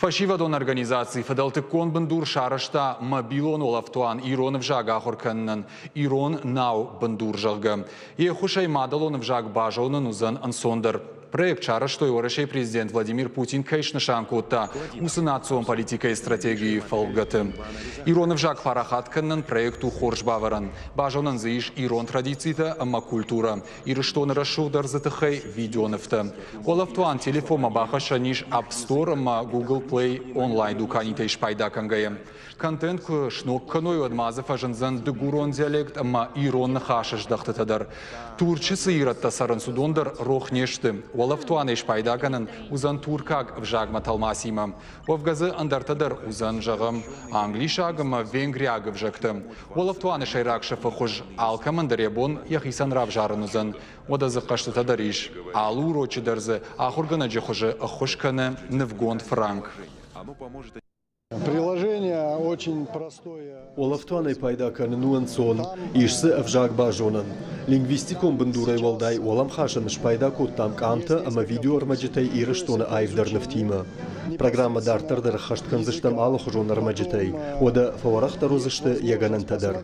Фӕсивӕдон организаци фыдӕлтыккон бындур сарӕзта мобилон уӕлӕфтуан ирон ӕвзаг ахуыр кӕнынӕн «Ирон нау бындур», зӕгъгӕ. Йе ххуысӕй мадӕлон ӕвзаг базонын уыдзӕн ӕнцондӕр. Проект сарӕзтой Уӕрӕсейы президент Владимир Путин кӕй снысан кодта, уыцы национ политикӕйы стратегийы фӕлгӕты. Ирон ӕвзаг парахат кӕнынӕн проект у хорз бавӕрӕн. Базонӕн дзы ис ирон традицитӕ ӕмӕ культурӕ, Ирыстоны рӕсугъд ӕрдзы тыххӕй видеонывтӕ. Уӕлӕфтуан телефонмӕ бахӕссӕн ис App Store ӕмӕ Google Play онлайн-дуканитӕй спайда кӕнгӕйӕ. Контент куы сног кӕной, уӕд ма дзы фӕзындзӕн дыгурон диалект ӕмӕ ирон ныхасы здӕхтытӕ дӕр. Турчы цы ирӕттӕ цӕрынц, уыдон дӕр рох не сты. Уӕлӕфтуанӕй спайдагӕнӕн уыдзӕн туркаг ӕвзагмӕ тӕлмацимӕ. Уӕвгӕ дзы ӕндӕртӕ дӕр уыдзӕн, зӕгъӕм, англисаг ӕмӕ венгриаг ӕвзӕгтӕ. Уӕлӕфтуаны сӕйраг сыфы хуыз алкӕмӕн дӕр йӕ бон йӕхицӕн равзарын уыдзӕн. Уӕдӕ дзы хъӕзтытӕ дӕр ис. Алы урочы дӕр дзы ахуыргӕнӕджы хуызы ӕххуыс кӕны нывгонд фыранк. Приложение очень простое. Уӕлӕфтуанӕй пайда кӕнын у ӕнцон, ис дзы ӕвзаг базонӕн. Лингвистикон бындурӕй уӕлдай уӕлӕмхасӕн спайда кодтам къамтӕ ӕмӕ видеоӕрмӕджытӕй Ирыстоны аивдӕр нывтимӕ. Программӕ дарддӕр дӕр ӕххӕст кӕндзыстӕм алыхуызон ӕрмӕджытӕй, уӕдӕ фӕуӕрӕхдӕр уыдзысты йӕ гӕнӕнтӕ дӕр.